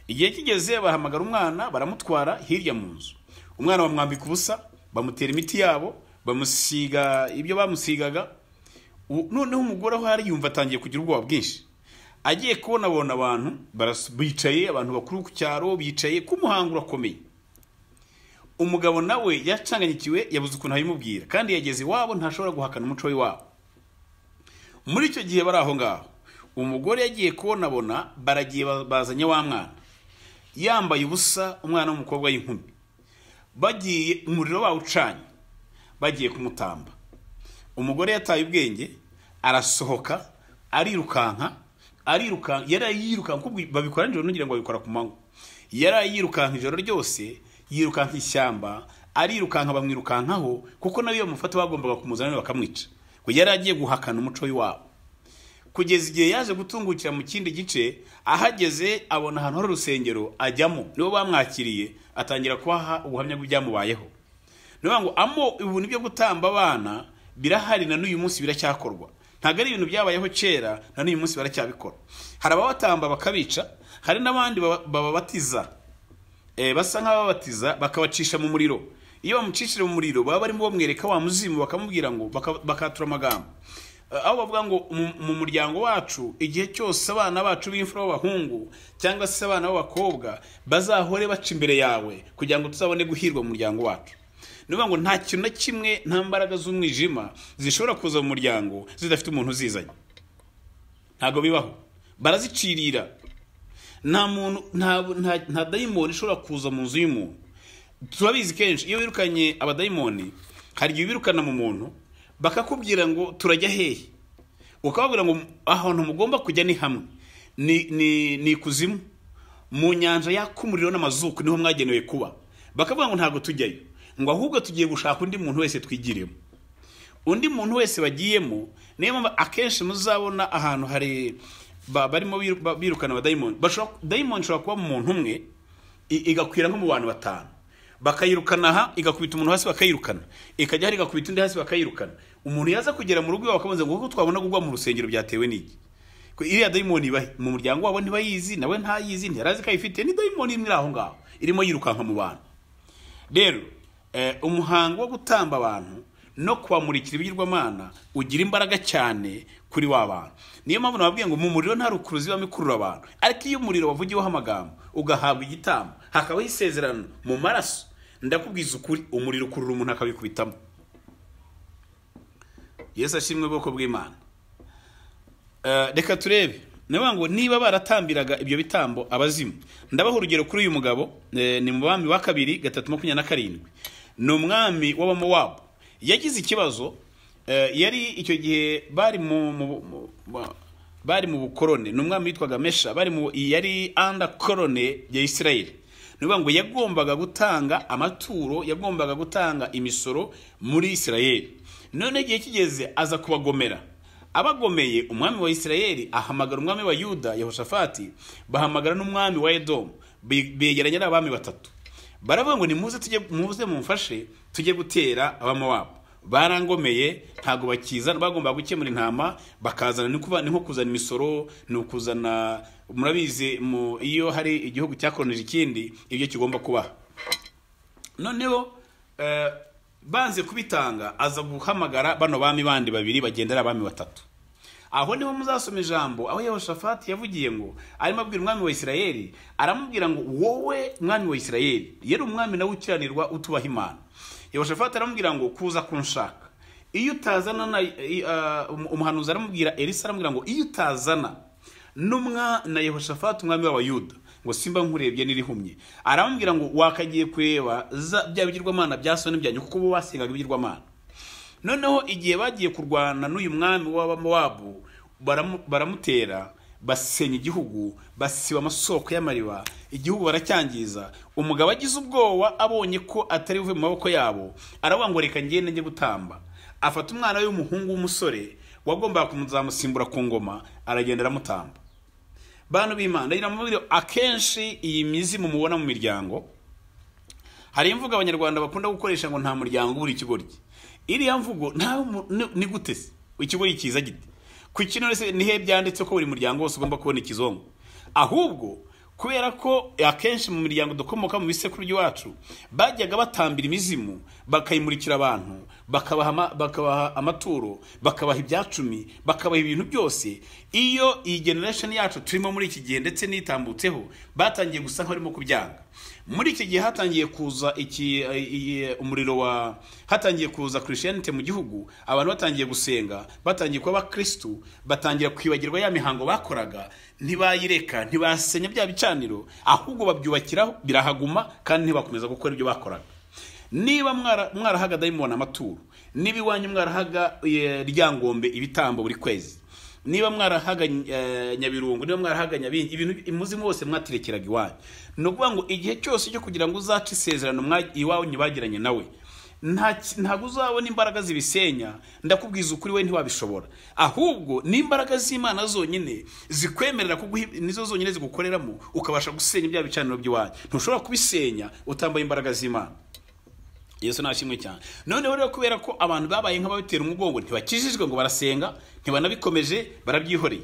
[SPEAKER 1] Igihe kigeze bahamagara umwana baramutwara hirya mu nzu. Umwana bamwambika ubusa, bamutera imiti yabo, bamusiga ibyo bamusigaga. Noneho umugore aho ari yumva atangiye kugira ubwoba bwinshi. Agiye kubona abona abantu bicaye, abantu bakuru ku cyaro bicaye ku muhango urakomeye. Umugabo nawe yacanganyikiwe, yabuze ukuntu abimubwira, kandi yageze iwabo ntashobora guhakana umuco w'iwabo. Muri icyo gihe bari aho ngaho, umugore yagiye kubonabona baragiye bazanye wa mwana yambaye ubusa, umwana w'umukobwa w'inkumi, bagiye umuriro bawucanye bagiye kumutamba. Umugore yataye ubwenge arasohoka arirukanka, yari yirukanka kuko babikora nijoro, ntugira ngo babikora ku manywa. Yari yirukanka ijoro ryose, yirukanka ishyamba, arirukanka bamwirukankaho, kuko nawe iyo bamufata bagombaga kumuzana bakamwica. Ngo yari agiye guhakana umuco w'iwabo. Kugeza igihe yaje gutungukira mu kindi gice, ahageze abona ahantu hari urusengero ajyamo, nibo bamwakiriye atangira kubaha ubuhamya bw'ibyamubayeho. Ni ngo amo ibintu byo gutamba abana birahari na n'uyu munsi biracyakorwa. Ntabwo ari ibintu byabayeho kera, na n'uyu munsi baracyabikora. Hari ababatamba bakabica, hari n'abandi bababatiza, basa nk'ababatiza bakabacisha mu muriro. Iyo bamucishije mu muriro baba barimo bamwereka wa muzimu, bakamubwira ngo bakatura amagambo aho bavuga ngo mu muryango wacu igihe cyose abana bacu b'imfura b'abahungu cyangwa se abana b'abakobwa bazahore baca imbere yawe kugira ngo tuzabone guhirwa mu muryango wacu. Ni ukuvuga ngo nta kintu na kimwe, nta mbaraga z'umwijima zishobora kuza mu muryango zidafite umuntu uzizanye. Ntabwo bibaho, barazicirira. Nta muntu, nta dayimoni ishobora kuza mu nzu y'umuntu. Turabizi kenshi iyo wirukanye abadayimoni, hari igihe ubirukana mu muntu bakakubwira ngo turajya hehe, ukababwira ngo ahantu mugomba kujya ni hamwe, ni ikuzimu, mu nyanja yaka umuriro n'amazuku, niho mwagenewe kuba. Bakavuga ngo ntabwo tujyayo, ngo ahubwo tugiye gushaka undi muntu wese twigiremo. Undi muntu wese bagiyemo. Niyo mpamvu akenshi muzabona ahantu hari barimo birukana abadayimoni, dayimoni ishobora kuba mu muntu umwe igakwira nko mu bantu 5, bakayirukana aha igakubita umuntu hasi bakayirukana, ikajya hari igakubita undi hasi bakayirukana. Umuntu yaza kugera mu rugo iwabo bakamubaza ngo kuko twabona kugwa mu rusengero byatewe n'iki? Ko iriya dayimoni ibahe mu muryango wabo ntibayizi, nawe ntayizi, ntiyarazi ko ayifite. Ni dayimoni imwe iri aho ngaho irimo yirukanka mu bantu. Rero umuhango wo gutamba abantu no kubamurikira ibigirwamana ugira imbaraga cyane kuri wa bantu. Niyo mpamvu nababwiye ngo mu muriro nta rukuruzi ibamo ikurura abantu, ariko iyo umuriro wavugiweho amagambo ugahabwa igitambo, hakabaho isezerano mu maraso. Ndakubwiza ukuri, umuriro ukurura umuntu akabikubitamo. Yesu ashimwe, bwoko bw'Imana. Reka turebe. Niba ngo niba baratambiraga ibyo bitambo abazimu, ndabaha urugero kuri uyu mugabo. Ni mu Bami wa Kabiri 3:27. Ni umwami w'Abamowabu, yagize ikibazo. Yari icyo gihe bari mu bukorone. Ni umwami witwaga Mesha, bari mu yari under korone ya Israel. Ni ukuvuga ngo yagombaga gutanga amaturo, yagombaga gutanga imisoro muri Israel. None igihe kigeze aza kubagomera. Abagomeye, umwami wa Isirayeli ahamagara umwami wa Yuda Yehoshafati, bahamagara n'umwami wa Edomu. Begeranya n'abami batatu, baravuga ngo: "Nimuze tujye, muze mumfashe tujye gutera Abamowabu, barangomeye, ntabwo bakiza." Bagomba gukemura intama bakazana, ni nko kuzana imisoro, ni ukuzana, murabizi, iyo hari igihugu cyakoronije ikindi, ibyo kigomba kubaha. Noneho banze kubitanga, aza guhamagara bano bami bandi babiri, bagendera abami batatu. Aho niho muzasoma ijambo aho Yehoshafati yavugiye ngo arimo abwira umwami wa Isirayeli, aramubwira ngo: "Wowe mwami wa Isirayeli," yari umwami nawe ukiranirwa, utubaha Imana. Yehoshafati aramubwira ngo: "Kuza kunshaka, iyo utazana na umuhanuzi," aramubwira, Elisa aramubwira ngo: "Iyo utazana n'umwa na Yehoshafati umwami w'Abayuda, ngo simba nkurebye n'irihumye." Aramubwira ngo: "Wakagiye kureba bya bigirwamana bya so n'ibyanyu," kuko bo basengaga ibigirwamana. Noneho igihe bagiye kurwana n'uyu mwami w'Abamowabu, baramutera, basenya igihugu, basiba amasoko y'amariba, igihugu baracyangiza. Umugabo agize ubwoba, abonye ko atari buve mu maboko yabo, aravuga ngo: "Reka ngende njye gutamba." Afata umwana we w'umuhungu w'umusore wagombaga kumuzamusimbura ku ngoma, aragenda aramutamba. Bantu b'Imana, ndagira ngo akenshi iyi mizimu mubona mu miryango, hari imvugo Abanyarwanda bakunda gukoresha ngo: "Nta muryango ubura ikigoryi." Iriya mvugo ni gute se ikigoryi kiza gite ku kintu? Se nihe byanditse ko buri muryango wose ugomba kubona ikizongo? Ahubwo kubera ko akenshi mu miryango dukomoka, mu bisekuru by'iwacu, bajyaga batambira imizimu, bakayimurikira abantu, bakabaha amaturo, bakabaha ibyacumi, bakabaha ibintu byose. Iyo iyi generation yacu turimo muri iki gihe ndetse n'itambutseho batangiye gusa nk'abarimo kubyanga. Muri iki gihe hatangiye kuza iki umuriro wa hatangiye kuza Christianity mu gihugu, abantu batangiye gusenga, batangiye kuba abakristu, batangira kwibagirwa ya mihango bakoraga. Ntibayireka, ntibasenya bya bicaniro, ahubwo babyubakiraho, birahaguma, kandi ntibakomeza gukora ibyo bakoraga. Niba mwarahaga dayimoni amaturo, niba iwanyu mwarahaga Ryangombe ibitambo buri kwezi, niba mwarahaga Nyabirungu, niba mwarahaga Nyabingi, ibintu imuzimu wose mwaterekeraga iwanyu, ni ukuvuga ngo igihe cyose cyo kugira ngo uzace isezerano iwanyu bagiranye nawe, ntabwo uzabona imbaraga zibisenya. Ndakubwiza ukuri, we ntiwabishobora. Ahubwo ni imbaraga z'Imana zonyine zikwemerera kuguha, nizo zonyine zigukoreramo ukabasha gusenya bya bicaniro by'iwanyu. Ntushobora kubisenya utambaye imbaraga z'Imana. Yesu nashimwe cyane. Noneho rero kubera ko abantu babaye nk'ababitera umugongo, ntibakijijwe ngo barasenga, ntibanabikomeje, barabyihoreye.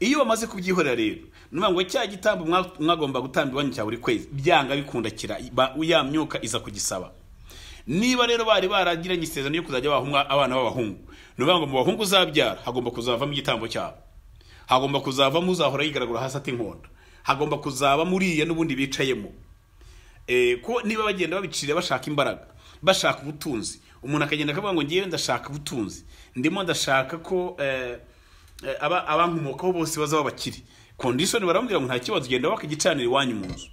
[SPEAKER 1] Iyo bamaze kubyihorera rero, ni ukuvuga ngo cya gitambo mwagomba gutamba iwanyu cya buri kwezi, byanga bikunda ya myuka iza kugisaba. Niba rero bari baragiranye isezerano yo kuzajya baha abana b'abahungu, ni ukuvuga ngo mu bahungu uzabyara hagomba kuzavamo igitambo cyabo, hagomba kuzavamo uzahora yigaragura hasi ati inkonda, hagomba kuzaba muriya n'ubundi bicayemo. Ko niba bagenda babicira bashaka imbaraga, bashaka ubutunzi, umuntu akagenda akavuga ngo: "Ngewe ndashaka ubutunzi, ndimo ndashaka ko abankomokaho bose bazaba bakiri condition," baramubwira ngo: "Nta kibazo, ugenda waka igicaniro iwanyu mu nzu.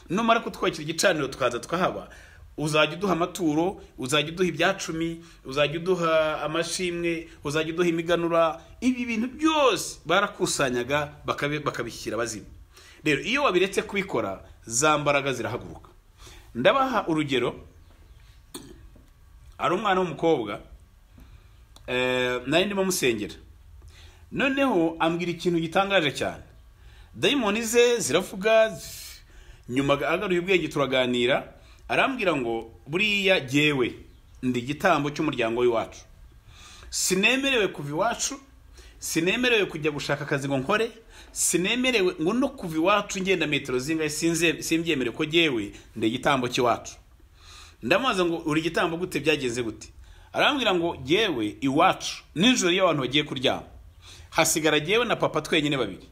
[SPEAKER 1] Numara kutwakira igicaniro tukaza tukahaba, uzajya uduha amaturo, uzajya uduha ibyacumi, uzajya uduha amashimwe, uzajya uduha imiganura." Ibi bintu byose barakusanyaga bakabishyira bazima. Rero iyo wabiretse kubikora, za mbaraga zirahaguruka. Ndabaha urugero. Hari umwana w'umukobwa, nari ndimo musengera, noneho ambwira ikintu gitangaje cyane. Dayimoni ze ziravuga. Nyuma agaruye ubwenge turaganira, arambwira ngo: "Buriya jyewe ndi igitambo cy'umuryango w'iwacu. Sinemerewe kuva iwacu, sinemerewe kujya gushaka akazi ngo nkore, sinemerewe ngo no kuva iwacu ngenda metero zingahe, simbyemerewe, ko jyewe ndi igitambo cy'iwacu." Ndamubaza ngo: "Uri igitambo gute? Byagenze gute?" Arambwira ngo: "Jyewe iwacu nijoro iyo abantu bagiye kuryama, hasigara jyewe na papa twenyine babiri,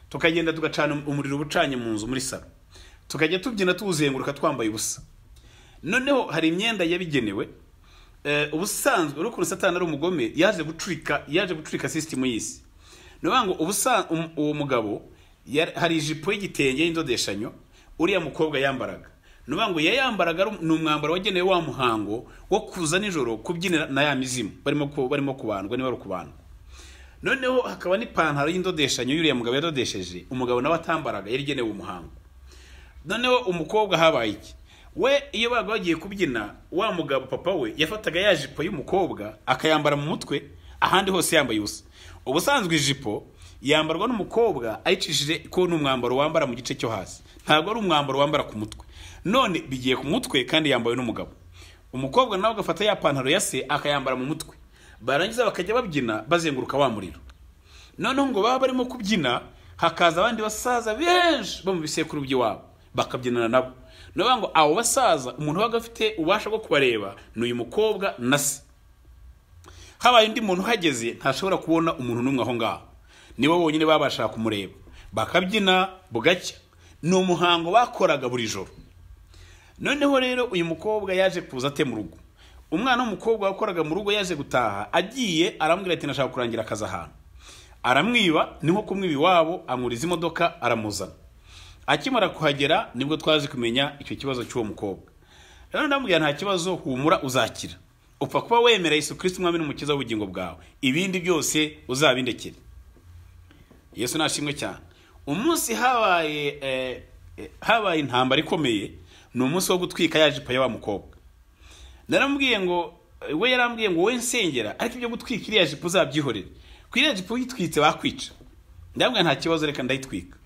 [SPEAKER 1] tukagenda tugacana umuriro uba ucanye mu nzu muri salo, tukajya tubyina tuwuzenguruka twambaye ubusa." Noneho hari imyenda yabigenewe. Ubusanzwe urukundo Satani ari umugome, yaje gucurika system y'isi. Nuvuga ngo uwo mugabo hari ijipo y'igitenge y'indodeshanyo uriya mukobwa yambaraga. Nuvuga ngo yayambaraga ni umwambaro wagenewe wa muhango wo kuza nijoro kubyinira na ya mizimu barimo kubandwa niba kubandwa. Noneho hakaba n'ipantaro y'indodeshanyo y'uriya mugabo yadodesheje, umugabo nawe atambaraga, yari igenewe umuhango. Noneho umukobwa habaye iki? We iyo baga bagiye kubyina, wa mugabo papa we yafataga ya jipo y'umukobwa akayambara mu mutwe, ahandi hose yambaye ubusa. Ubusanzwe ijipo yambarwa n'umukobwa ayicishije ko n'umwambaro wambara mu gice cyo hasi, ntabwo ari umwambaro wambara ku mutwe. None bigiye ku mutwe kandi yambawe n'umugabo. Umukobwa nawe agafata ya pantaro ya se akayambara mu mutwe, barangiza bakajya babyina bazenguruka wa muriro. Noneho ngo baba barimo kubyina, hakaza abandi basaza benshi bo mu bisekuru by'iwabo bakabyinana nabo. Nuvuga ngo abo basaza umuntu waga afite ubasha bwo kubareba ni uyu mukobwa na se. Habaye undi muntu uhageze ntashobora kubona umuntu n'umwe aho ngaho, nibo bonyine babasha kumureba, bakabyina bugacya. Ni umuhango bakoraga buri joro. Noneho rero uyu mukobwa yaje kuza ate mu rugo. Umwana w'umukobwa wakoraga mu rugo yaje gutaha agiye arambwira ati nashaka kurangira akazi ahantu. Aramwiba, ni nko kumwiba iwabo, amuriza imodoka aramuzana. Akimara kuhagera nibwo twaje kumenya icyo kibazo cy'uwo mukobwa. Rero ndamubwira nta kibazo, humura uzakira, upfa kuba wemera Yesu Kristo umwami n'umukiza w'ubugingo bwawe, ibindi byose uzabindekere. Yesu nashimwe cyane. Umunsi habaye intambara ikomeye, ni umunsi wo gutwika ya jipo ya wa mukobwa. Naramubwiye ngo we yarambwiye ngo we nsengera, ariko ibyo gutwika iriya jipo uzabyihorere, ku iriya jipo uyitwitse bakwica. Ndamubwira nta kibazo, reka ndayitwika.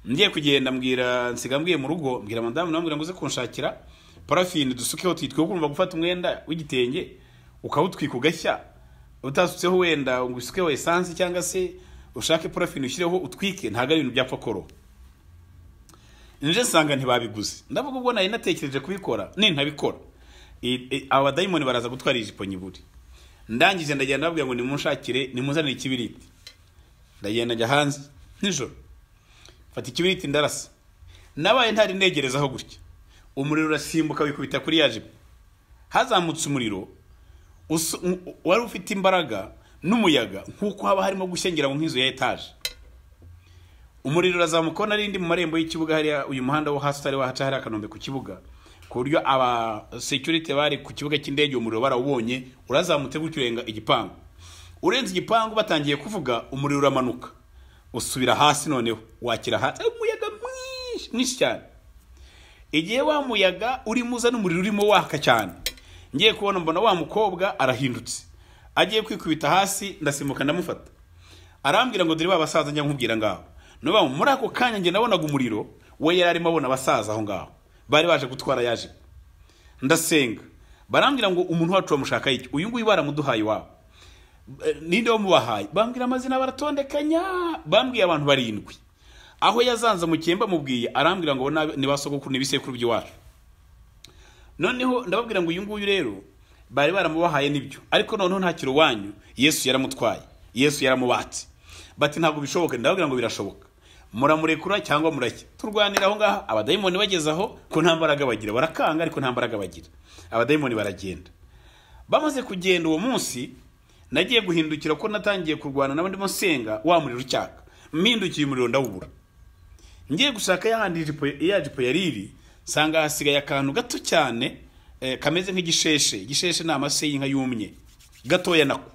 [SPEAKER 1] Ngiye kugenda mbwira nsiga mbwiye mu rugo, mbwira madamu, namubwira ngo uze kunshakira parafini dusukeho twitwe, kumva gufata umwenda w'igitenge ukawutwika ugashya utasutseho wenda ngo usukeho essence cyangwa se ushake parafini ushyireho utwike, ntago ari ibintu byapfa koroha. Nje nsanga ntibabiguze. Ndavuga ubwo nari natekereje kubikora, nintabikora abadayimoni baraza gutwara ijipo nyiburi. Ndangije ndagenda ndababwira ngo nimunshakire, nimuzanire ikibiriti. Ndagenda njya hanze nijoro, fata ikibiriti ndarasa. Nabaye ntari negerezaho gutya, umuriro urasimbuka wikubita kuri ya jipo. Hazamutse umuriro wari ufite imbaraga n'umuyaga nkuko haba harimo gushyengera nk'inzu ya etage. Umuriro urazamuka, narindi mu marembo y'ikibuga hariya, uyu muhanda wo hasi utari wahaca hariya Kanombe ku kibuga, ku buryo aba security bari ku kibuga cy'indege umuriro barawubonye, urazamutse gutyo urenga igipangu. Urenze igipangu batangiye kuvuga, umuriro uramanuka usubira hasi, noneho wakira hasi umuyaga mwinshi mwinshi cyane. Igihe wa muyaga urimo uza n'umuriro urimo waka cyane, ngiye kubona mbona wa mukobwa arahindutse agiye kwikubita hasi, ndasimbuka ndamufata. Arambwira ngo dore ba basaza njya nkubwira ngaho. Nuba muri ako kanya nge nabonaga umuriro, we yari arimo abona abasaza aho ngaho bari baje gutwara yaje. Ndasenga, barambwira ngo umuntu wacu bamushaka iki, uyu nguyu baramuduhaye iwabo, ninde wamubahaye? Bambwira amazina baratondekanya, bambwiye abantu 7. Aho yazanze mu cyemba mubwiye, arambwira ngo ni basogokuru ni bisekuru by'iwacu. Noneho ndababwira ngo uyu nguyu rero bari baramubahaye nibyo, ariko noneho ntakiro wanyu, Yesu yaramutwaye, Yesu yaramubatse. Bati ntabwo bishoboka. Ndababwira ngo birashoboka, muramurekura cyangwa murake. Turwanira aho ngaho, abadayimoni bageze aho ko nta mbaraga bagira, barakanga ariko nta mbaraga bagira. Abadayimoni baragenda. Bamaze kugenda uwo munsi nagiye guhindukira ko natangiye kurwana nabo ndimo nsenga wa muriro ucyaka, mpindukiye umuriro ndawubura. Ngiye gushaka yahandi ijipo ya jipo yariri, sanga hasigaye akantu gato cyane kameze nk'igisheshe. Igisheshe ni amase y'inka yumye gatoya nako.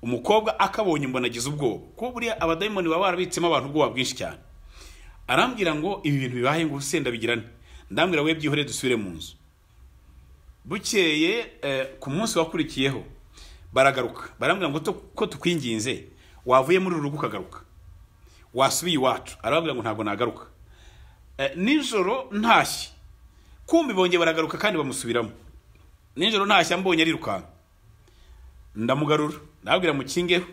[SPEAKER 1] Umukobwa akabonye mbona agize ubwoba, kuko buriya abadayimoni baba barabitsemo abantu ubwoba bwinshi cyane. Arambwira ngo ibi bintu bibaye ngo usenda bigirane. Ndambwira we byihore dusubire mu nzu. Bukeye ku munsi wakurikiyeho baragaruka, barambwira ngo ko tukwinginze wavuye muri uru rugo ukagaruka, wasubiye iwacu. Arababwira ngo ntabwo nagaruka. Nijoro ntashye kumbi bongeye baragaruka kandi bamusubiramo. Nijoro ntashye mbonye arirukanka, ndamugarura, ndababwira mukingeho.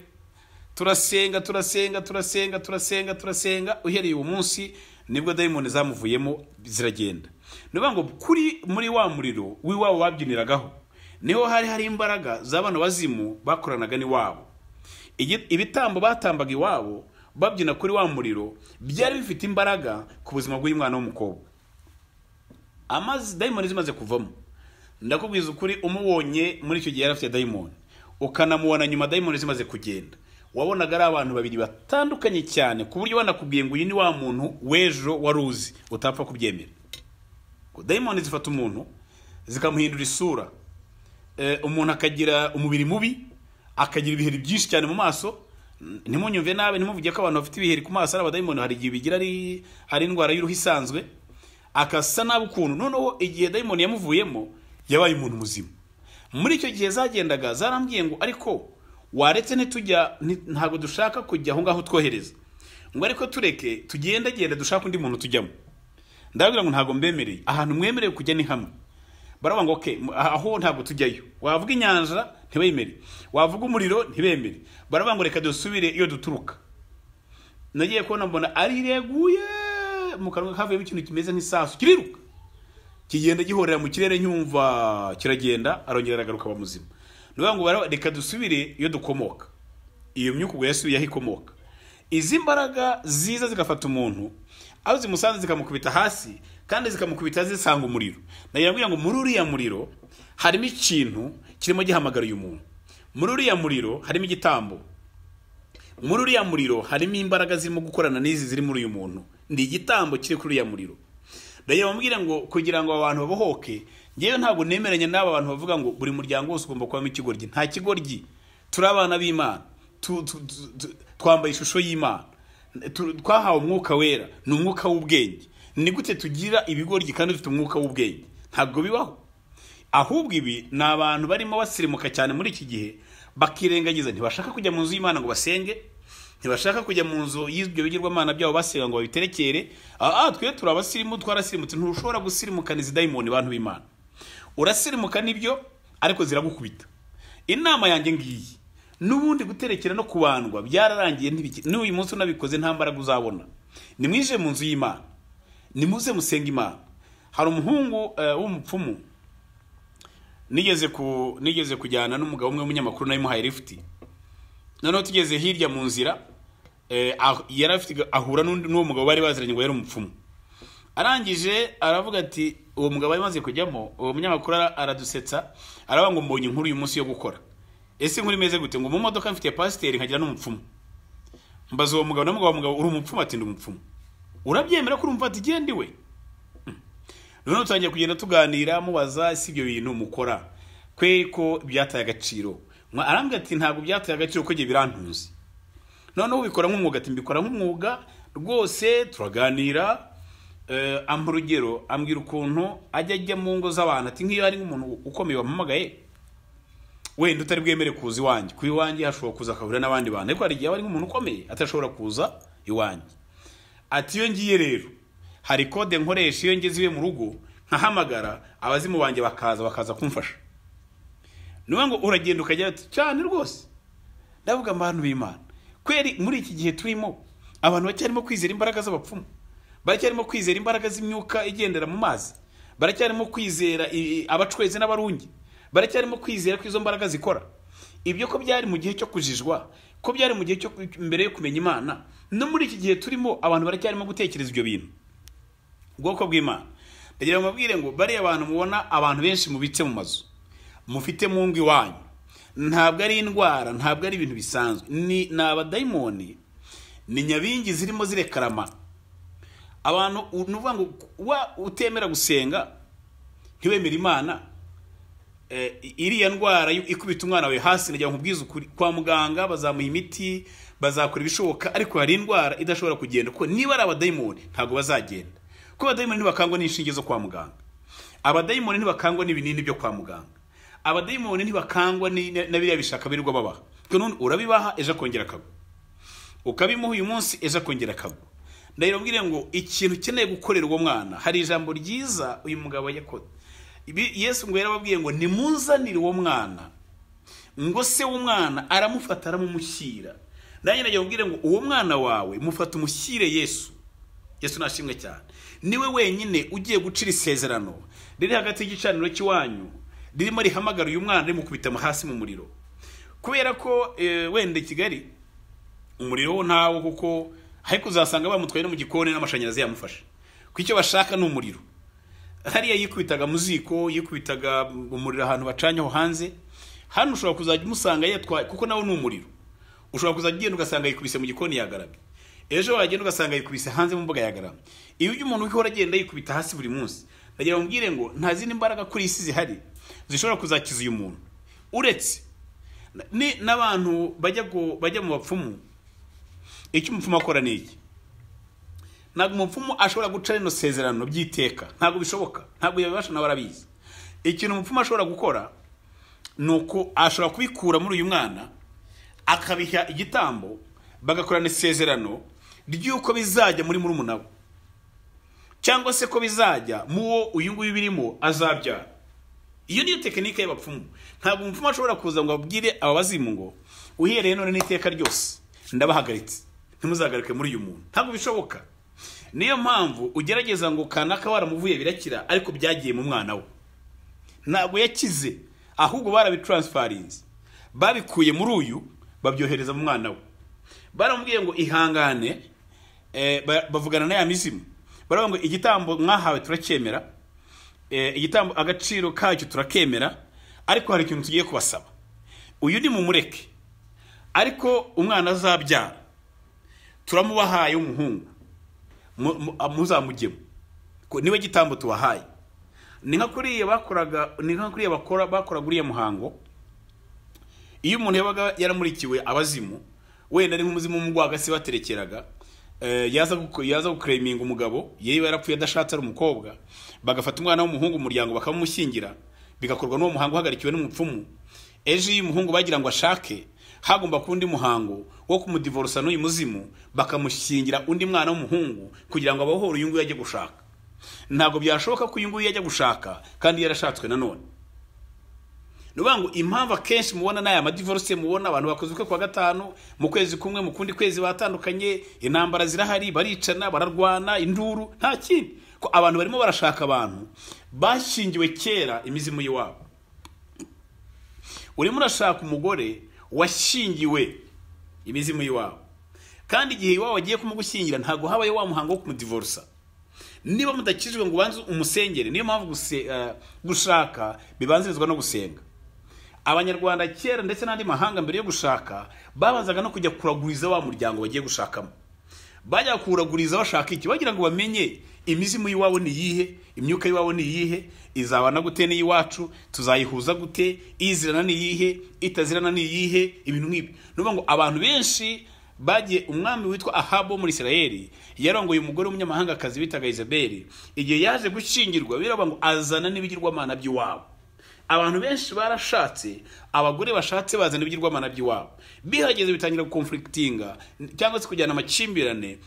[SPEAKER 1] Turasenga turasenga turasenga turasenga turasenga, uhereye uwo munsi nibwo dayimoni zamuvuyemo ziragenda. Niba ngo kuri muri wa muriro w'iwabo babyiniragaho niho hari imbaraga z'abana bazimu bakoranaga n'iwabo. Ibitambo batambaga iwabo babyina kuri wa muriro byari bifite imbaraga ku buzima bw'uyu mwana w'umukobwa. Amazi dayimoni zimaze kuvamo, ndakubwiza ukuri, umubonye muri icyo gihe yari afite dayimoni, ukanamubona nyuma dayimoni zimaze kugenda, wabonaga ari abantu babiri batandukanye cyane, ku buryo banakubwiye ngo uyu ni wa muntu w'ejo wari uzi, utapfa kubyemera. Dayimoni zifata umuntu zikamuhindura isura, umuntu akagira umubiri mubi, akagira ibiheri byinshi cyane mu maso. Ntimunyumve nabi, ntimuvuge ko abantu bafite ibiheri ku maso ari abadayimoni, hari igihe bigira ari indwara y'uruhu isanzwe, akasa nabi ukuntu. Noneho igihe dayimoni yamuvuyemo yabaye umuntu muzima. Muri icyo gihe zagendaga zarambwiye ngo ariko waretse ntitujya, ntabwo dushaka kujya aho ngaho twohereza, ngo ariko tureke tugendagenda dushaka undi muntu tujyamo. Ndababwira ngo ntabwo mbemereye, ahantu mwemerewe kujya ni hamwe. Baravuga ngo okay, aho ntabwo tujyayo. Wavuga inyanja ntibemere, wavuga umuriro ntibemere. Baravuga ngo reka dusubire iyo duturuka. Nagiye kubona mbona arireguye mu kanwa kavuyemo ikintu kimeze nk'isasu kiriruka, kigenda gihorera mu kirere, nyumva kiragenda, arongera aragaruka aba muzima. Nuvuga ngo reka dusubire iyo dukomoka. Iyo myuka ubwo yasubiye aho ikomoka. Izi mbaraga ziza zigafata umuntu, aho zimusanze zikamukubita hasi, kandi zikamukubita zisanga umuriro. Nagira ngo muri uriya muriro harimo ikintu kirimo gihamagara uyu muntu. Muri uriya muriro harimo igitambo. Muri uriya muriro harimo imbaraga zirimo gukorana n'izi ziri muri uyu muntu. Ni igitambo kiri kuri uriya muriro. Ndababwira ngo kugira ngo abantu babohoke, ngewe ntabwo nemeranya n'aba bantu bavuga ngo buri muryango wose ugomba kubamo ikigoryi. Nta kigoryi, turi abana b'Imana, twambaye ishusho y'Imana, twahawe umwuka wera, ni umwuka w'ubwenge. Ni gute tugira ibigoryi kandi dufite umwuka w'ubwenge? Ntabwo bibaho. Ahubwo ibi ni abantu barimo basirimuka cyane muri iki gihe, bakirengagiza, ntibashaka kujya mu nzu y'Imana ngo basenge, ntibashaka kujya mu nzu y'ibyo bigirwamana byabo basenga ngo babiterekere. Twe turi abasirimu, twarasirimutse. Ntushobora gusirimukana izi dayimoni, bantu b'Imana. Urasirimuka nibyo, ariko ziragukubita. Inama yanjye ngiyi, n'ubundi guterekera no kubandwa byararangiye, n'uyu munsi unabikoze nta mbaraga uzabona. Nimwije mu nzu y'Imana, nimuze musenge Imana. Hari umuhungu w'umupfumu nigeze kujyana n'umugabo umwe w'umunyamakuru, nawe lifuti. Noneho tugeze hirya mu nzira, yari afite ahura n'uwo mugabo bari baziranye ngo yari umupfumu. Arangije aravuga ati uwo mugabo yamaze kujyamo, uwo munyamakuru aradusetsa, aravuga ngo mbonye inkuru uyu munsi yo gukora. Ese inkuru imeze gute? Ngo mu modoka mfite pasiteri nkagira n'umupfumu. Mbaza uwo mugabo, namugabo mugabo uri umupfumu? Ati ndi umupfumu. Urabyemera ko uri umupfumu? Ati genda iwe. Noneho tutangiye kugenda tuganira, mubaza si ibyo bintu mukora kwe ko byataye agaciro. Arambwira ati ntabwo byataye agaciro ko birantunze. Noneho ubikora nk'umwuga? Ati mbikora nk'umwuga rwose. Turaganira, ampa urugero, ambwira ukuntu ajya mu ngo z'abantu. Ati nk'iyo hari nk'umuntu ukomeye wampamagaye, wenda utari bwemere kuza iwanjye, ku iwanjye hashobora kuza akahurira n'abandi bantu, ariko hari igihe ari nk'umuntu ukomeye atashobora kuza iwanjye. Ati iyo ngiye rero hari kode nkoresha, iyo ngeze iwe mu rugo nkahamagara abazimu banjye bakaza kumfasha. Niwe ngo uragenda ukajya? Ati cyane rwose. Ndavuga abantu b'Imana, kweri muri iki gihe turimo abantu bacyarimo kwizera imbaraga z'abapfumu, baracyarimo kwizera imbaraga z'imyuka igendera mu mazi, baracyarimo kwizera abacwezi n'abarungi, baracyarimo kwizera ko izo mbaraga zikora. Ibyo ko byari mu gihe cyo kujijwa, ko byari mu gihe cyo mbere yo kumenya Imana, no muri iki gihe turimo abantu baracyarimo gutekereza ibyo bintu. Ubwoko bw'Imana, ndagira ngo mbabwire ngo bariya abantu mubona abantu benshi mubitse mu mazu, mufite mu ngo iwanyu, ntabwo ari indwara, ntabwo ari ibintu bisanzwe, ni abadayimoni, ni nyabingi zirimo zirekarama abantu. Nuvuga ngo wa utemera gusenga ntiwemera Imana, iriya ndwara ikubita umwana wawe hasi, nagira nkubwize ukuri, kwa muganga bazamuha imiti, bazakora ibishoboka, ariko hari indwara idashobora kugenda, kuko niba ari abadayimoni ntabwo bazagenda. Kuko abadayimoni ntibakangwa n'inshinge zo kwa muganga, abadayimoni ntibakangwa n'ibinini byo kwa muganga, abadayimoni ntibakangwa na biriya bishaka birirwa babaha. None urabibaha ejo akongera akagwa, ukabimuha uyu munsi ejo akongera akagwa. Ndababwire ngo ikintu ukeneye gukorera uwo mwana, hari ijambo ryiza uyu mugabo yakoze. Yesu ngo yarababwiye ngo nimunzanire uwo mwana, ngo se w'umwana aramufata aramumushyira. Nanjye nagiye kubwira ngo uwo mwana wawe mufata umushyire Yesu. Yesu nashimwe cyane, niwe wenyine ugiye gucira isezerano riri hagati y'igicaniro cy'iwanyu, ririmo rihamagara uyu mwana rimukubita hasi mu muriro. Kubera ko wenda Kigali umuriro wo ntawo, kuko ariko uzasanga bamutwaye no mu gikoni n'amashanyarazi yamufashe, kuko icyo bashaka ni umuriro. Hariya yikubitaga mu ziko, yikubitaga umuriro ahantu bacanye aho hanze. Hano ushobora kuzajya umusanga yatwaye, kuko nawe ni umuriro. Ushobora kuzajya ugenda ugasanga yikubise mu gikoni yagaramye, ejo wagenda ugasanga yikubise hanze mu mbuga yagaramye. Iyo ujya umuntu uhora agenda yikubita hasi buri munsi, ndagira ngo mbwire ngo nta zindi mbaraga kuri isi zihari zishobora kuzakiza uyu muntu, uretse n'abantu bajya mu bapfumu. Icyo umupfumu akora ni iki? Ntabwo umupfumu ashobora guca rino sezerano by'iteka, ntabwo bishoboka, ntabwo yabibasha, nawe arabizi. Ikintu umupfumu ashobora gukora ni uko ashobora kubikura muri uyu mwana akabiha igitambo, bagakorana isezerano ry'uko bizajya muri murumuna we, cyangwa se ko bizajya muwo uyu nguyu birimo azabyara. Iyo niyo tekinike y'abapfumu. Ntabwo umupfumu ashobora kuza ngo abwire aba bazimu ngo uhereye none n'iteka ryose ndabahagaritse, ntimuzagaruke muri uyu muntu, ntabwo bishoboka. Niyo mpamvu ugerageza ngo kanaka waramuvuye birakira, ariko byagiye mu mwana we, ntabwo yakize, ahubwo barabitransferinze, babikuye muri uyu babyohereza mu mwana we. Baramubwiye ngo ihangane, bavugana na ya mizimu, baravuga ngo igitambo mwahawe turacyemera, igitambo agaciro kacyo turakemera, ariko hari ikintu tugiye kubasaba. Uyu ni mumureke, ariko umwana azabyara turamubahaye umuhungu, muzamugemo, niwe gitambo tubahaye. Ni nka kuriya bakoraga, ni nka kuriya bakoraga uriya muhango. Iyo umuntu yabaga yaramurikiwe abazimu, wenda ari nk'umuzimu w'umugwagasi baterekeraga, yaza guclaiminga umugabo yewe yarapfuye adashatse ari umukobwa, bagafata umwana w'umuhungu umuryango bakamushyingira, bigakorwa n'uwo muhango uhagarikiwe n'umupfumu. Ejo iyo umuhungu bagira ngo ashake, hagomba kundi muhango wo kumudivorsa n'uyu muzimu, bakamushyingira undi mwana w'umuhungu kugira ngo abahohore uyu nguyu ajye gushaka. Ntabwo byashoboka ko uyu nguyu yajya gushaka kandi yarashatswe nanone. Nuvuga ngo impamvu akenshi mubona n'aya madivorce, mubona abantu bakoze ubukwe kwa gatanu, mu kwezi kumwe, mu kundi kwezi batandukanye, intambara zirahari, baricana, bararwana, induru, nta kindi, ko abantu barimo barashaka abantu bashyingiwe kera imizimu y'iwabo. Urimo urashaka umugore washyingiwe imizimu y'iwabo, kandi igihe iwabo agiye kumugushyingira ntabwo habaye wa muhango wo kumudivorsa. Niba mudakijijwe ngo ubanze umusengere, niyo mpamvu gushaka bibanzirizwa no gusenga. Abanyarwanda kera ndetse n'andi mahanga mbere yo gushaka babanzaga no kujya kuraguriza wa muryango bagiye gushakamo. Bajya kuraguriza bashaka iki? Bagira ngo bamenye imizimu y'iwabo ni iyihe, imyuka y'iwabo ni iyihe, izabana gute n'iyiwacu, tuzayihuza gute, izirana ni iyihe, itazirana ni iyihe, ibintu nk'ibi. Nuvuga ngo abantu benshi bagiye, umwami witwa Ahabu muri Isirayeli yarongoye umugore w'umunyamahangakazi bitaga Izebeli. Igihe yaje gushyingirwa biraba ngo azana n'ibigirwamana by'iwabo. Abantu benshi barashatse, abagore bashatse bazana ibigirwamana by'iwabo. Bihageze bitangira gukonflictinga cyangwa se kujyana amakimbirane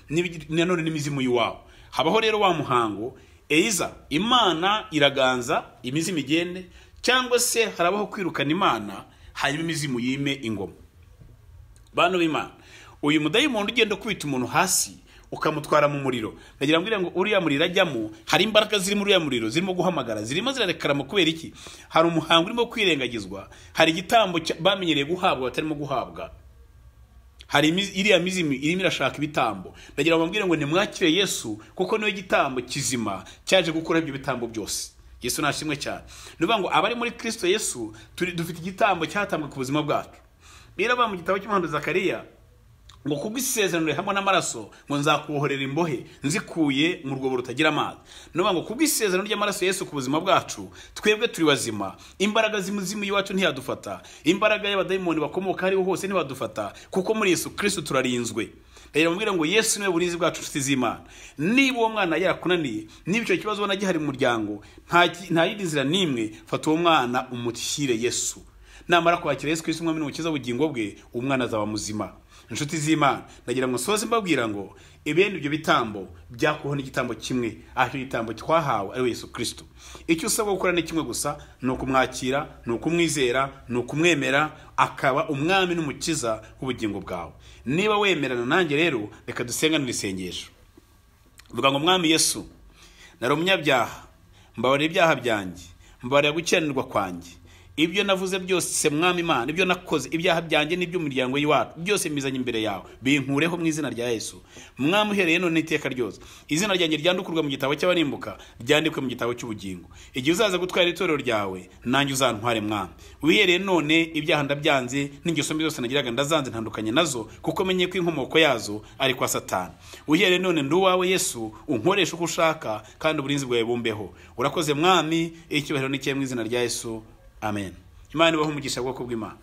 [SPEAKER 1] nanone n'imizimu y'iwabo. Habaho rero wa muhango, eiza Imana iraganza imizimu igende, cyangwa se harabaho kwirukana Imana hanyuma imizimu yime ingoma. Bantu b'Imana, uyu mudayimoni ugenda kubita umuntu hasi ukamutwara mu muriro, ndagira ngo uriya muriro ajyamo, hari imbaraga ziri muri uriya muriro zirimo guhamagara, zirimo zirarekarama. Kubera iki? Hari umuhango urimo kwirengagizwa, hari igitambo bamenyereye guhabwa batarimo guhabwa, hari iriya mizimu irimo irashaka ibitambo. Ndagira ngo mbwire ngo nimwakire Yesu, kuko niwe gitambo kizima cyaje gukora ibyo bitambo byose. Yesu nashimwe cyane. Nuvuga ngo abari muri Kristo Yesu dufite igitambo cyatambwe ku buzima bwacu. Biraba mu gitabo cy'umuhanuzi Zakariya ngo kubw'isezerano hamwe n'amaraso ngo nzakubohorera imbohe nzikuye mu rwobo rutagira amazi. Nuvuga ngo kubw'isezerano ry'amaraso Yesu ku buzima bwacu, twebwe turi bazima, imbaraga z'imizimu y'iwacu ntiyadufata, imbaraga y'abadayimoni bakomoka hariho hose ntibadufata, kuko muri Yesu Kristo turarinzwe. Rero mbwira ngo Yesu niwe burinzi bwacu, nshuti z'Imana. Niba uwo mwana yarakunaniye, niba icyo kibazo ubona gihari mu muryango, nta yindi nzira n'imwe, fata uwo mwana umushyire Yesu. Namara kwakira Yesu Kristo umwami n'umukiza w'ubugingo bwe, umwana azaba muzima. Inshuti z'Imana, ndagira ngo soze mbabwira ngo ibende ibyo bitambo byakuho n'igitambo kimwe, aho igitambo twahawe ari Yesu Kristo. Icyo usabwa gukora ni kimwe gusa, ni ukumwakira, ni ukumwizera, ni ukumwemera akaba umwami n'umukiza w'ubugingo bwawe. Niba wemerana nanjye rero, reka dusengane isengesho. Vuga ngo Mwami Yesu, nari umunyabyaha, mbabarira ibyaha byanjye, mbabarira gukiranirwa kwanjye. Ibyo navuze byose Mwami Imana, ibyo nakoze, ibyaha byanjye n'iby'umuryango w'iwacu byose mbizanye imbere yawe, binkureho mu izina rya Yesu. Mwami, uhereye none iteka ryose, izina ryanjye ryandukurwa mu gitabo cy'abarimbuka, ryandikwe mu gitabo cy'ubugingo. Igihe uzaza gutwara itorero ryawe, nanjye uzantware Mwami. Uhereye none ibyaha ndabyanze, n'ingeso mbi zose nagiraga ndazanze, ntandukanye nazo, kuko menye ko inkomoko yazo ari kwa Satani. Uhereye none ndi uwawe Yesu, unkoreshe uko ushaka, kandi uburinzi bwawe bumbeho. Urakoze Mwami, icyubahiro ni cyawe mu izina rya Yesu. Amen. Imana ibahe umugisha, bwoko bw'Imana.